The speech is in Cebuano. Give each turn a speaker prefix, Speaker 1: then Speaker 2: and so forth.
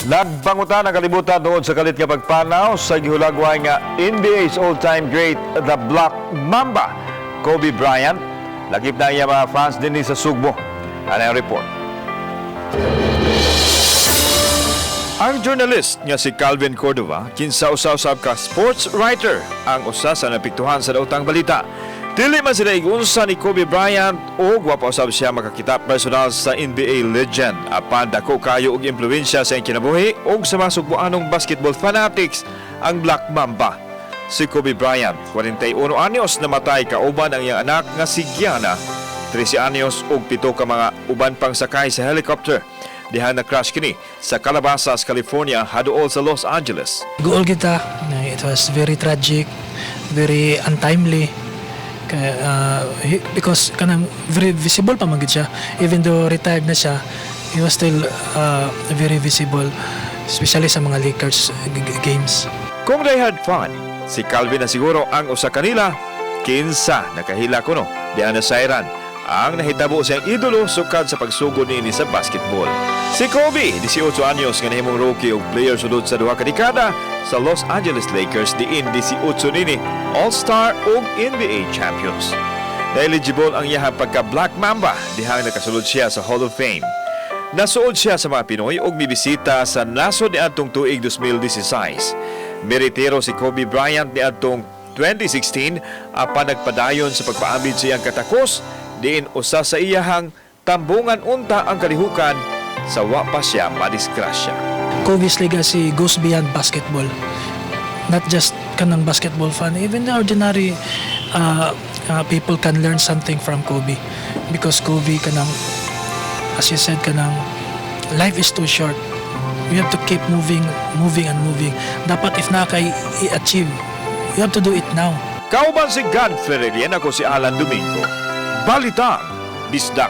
Speaker 1: Nagbangutan ang kalibutan tungod sa kalit nga pagpanaw sa gihulagway nga NBA's all-time great, The Black Mamba, Kobe Bryant. Lakip na iya mga fans dinhi sa Sugbo. Ano ang report? Ang journalist nga si Calvin Cordova, kinsa usa-usab ka sports writer, ang usa sa napiktuhan sa daotang balita. Dili man sila igunsa ni Kobe Bryant o wa pa usab siya makakita personal sa NBA legend. Apan dako kayo og impluwensya sa iyang kinabuhi og sa mga sugboanong basketball fanatics ang Black Mamba. Si Kobe Bryant, 41 anyos, namatay kauban ang iyang anak nga si Gianna, 13 anyos, ug pito ka mga uban pang sakay sa helicopter diha na crash kini sa Calabasas, California, haduol sa Los Angeles.
Speaker 2: Guol kita. It was very tragic, very untimely. Kaya, because kanang very visible pa man gid siya. Even though retired na siya, he was still very visible, especially sa mga Lakers games.
Speaker 1: Kung die-hard fan, si Calvin na siguro ang usa kanila kinsa nakahila kuno diha nasayran ang nahitabo siyang idolo sukad sa pagsugod niini sa basketball. Si Kobe, 18 anyos nga nahimong rookie ug player sulod sa 2 ka dekada sa Los Angeles Lakers, diin 18 nini All-Star ug NBA champions. Na-eligible ang iyahang pagka Black Mamba dihang nakasulod siya sa Hall of Fame. Nasuod siya sa mga Pinoy ug mibisita sa nasod niadtong tuig 2016. Miretiro si Kobe Bryant niadtong 2016 apan nagpadayon sa pagpaambit sa iyang katakos, diin usa sa iyahang tambungan unta ang kalihukan sa wa pa siya madisgrasya.
Speaker 2: Kobe's legacy goes beyond basketball. Not just kanang basketball fan, even the ordinary people can learn something from Kobe. Because Kobe, kanang, as you said, kanang life is too short. We have to keep moving, moving and moving. Dapat if naa kay i-achieve, you have to do it now.
Speaker 1: Kauban si Godfrey Rellena, ako si Alan Domingo. Balitang Bisdak.